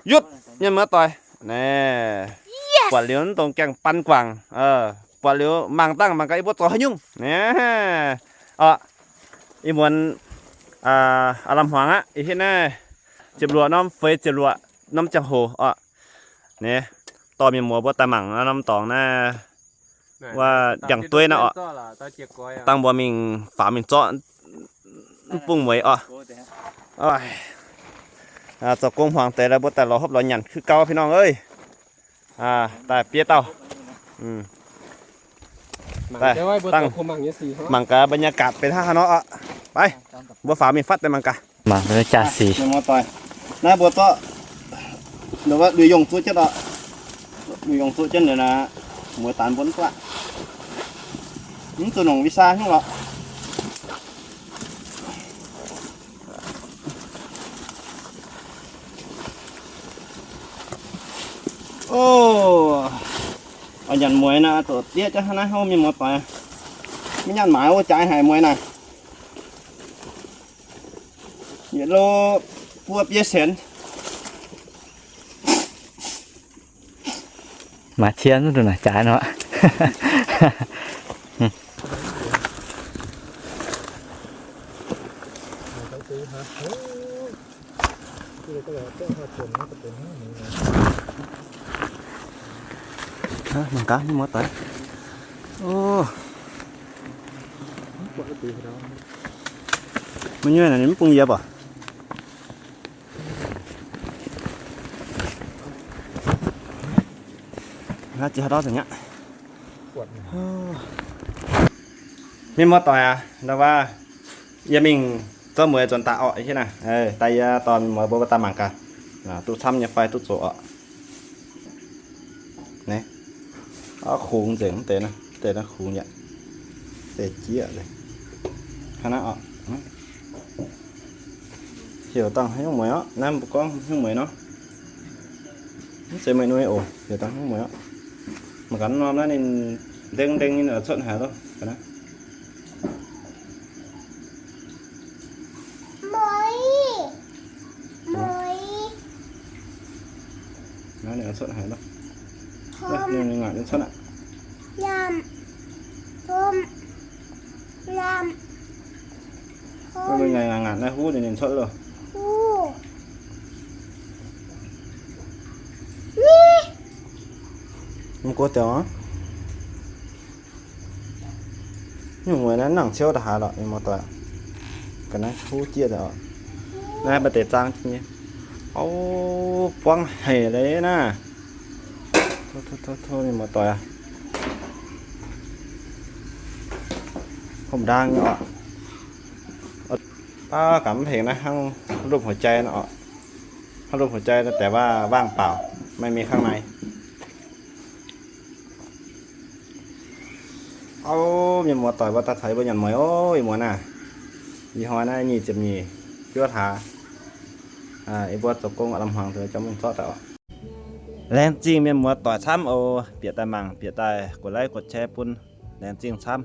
Yutv nyei muoz-doic. Naaiv, buatc liuz mv dongh gaengh ban guangc. Buatc liuz mangc dangh mangc gaax yie mbuo zoux haaix nyungc. Naaiv, orqc, ih muonz aav lamh hmuangx aqv. Ih hitv naaiv ziepc luoqc norm feix ziepc luoqc norm ziangh hoc orqc. Naaiv, dorh mienh muoz mbuo daaih mangc norm dorngx naaiv. Wuov ndiangx-dueiv naaiv orqc, dangh mbuo mingh faaux mingh zorqv mv bung mueiz orqc. Zoux gong hmuangx deix la'buo daaih lorz hopv lorz nyanc kuv gauv พี่น้อง เอ้ย. Daaih biei dauh. Daaih dangh mangc gaax บรรยากาศ benx hnangv haaix nor orqc. Mbuo faaux mingh fatv deix mangc gaax. Mangc gaax sic. Naaiv mbuo zorqv, luih yongh zuqv jienv orqc. Luih yongh zuqv jienv liuz naaiv, mueiz daanx mbuo mv buatc. Mv zuqc nongc visa hnyouv lorqc. Oc, nyanc mueiz naaiv, doqc dieqv jienv hnangv naaiv hov mienh muoz-doic. Mv nyanc maaiz wuov jaaix haic mueiz naaiv. Yietc lo buo biei senx. Maaih cien duqv naaic jaaix nor. Mangc gaax, mienh muoz-doic. Meih nyuoz naaic ninh mv bung yie baac. Mienh muoz-doic aac, ndau wuov yie mingh zorqv mueiz nzuonx daaih orqc, hiuv naaic. Daaih yie dorh mienh muoz mbuo daaih mangc gaax. Duqv camv nyei fai duqv zoqc orqc. Naaiv, kungx nzengc mv deix naaiv, deix naaiv kungx yaac, deix jieqv. Hnangv naaiv orqc. Heuc dangh haaix nyungc mueiz orqc, naaiv mbuo gorngv haaix nyungc mueiz nor. Mv zeiz meih nuiv oc, heuc dangh haaix nyungc mueiz orqc. Mangc gaax norm naaiv ninh ndeng ndeng nyei cuotv haic loh. Naaiv ninh cuotv haic loh. Ninh ngaatc ninh cuotv aqv. Mv ngaatc naaiv huv ninh cuotv loh. Mv guov deix. Nyungc mueiz naaiv nangc ciouv da'haaix lorqc, mienh muoz-doic. Ga'naaiv huv jieqv daaih oc. Naaiv maaih deix zaang nyei. Ov, buangv haic leiz naaiv. Tov, tov, tov, mienh muoz-doic aac. Hopv ndaang nyei oc. Baav gaax mv hengx naaiv hnangv รูปหัวใจ nor oc. Hnangv รูปหัวใจ แต่ว่าว่างเปล่า ไม่มีข้างใน. Ov, mienh muoz-doic mbuo daaih caux yie mbuo nyanc mueiz oc, ih muonz naaiv. Ih hnoi naaiv nyic ziepc nyeic juov hlaax. Yie mbuo zoux gong lamh hmuangx zoux jauv mingh zorqv daaih oc. Laengz zingh mienh muoz-doic camv oc. Bieqc daaih mangc, bieqc daaih กดไลค์ กดแชร์ bun. Laengz zingh camv.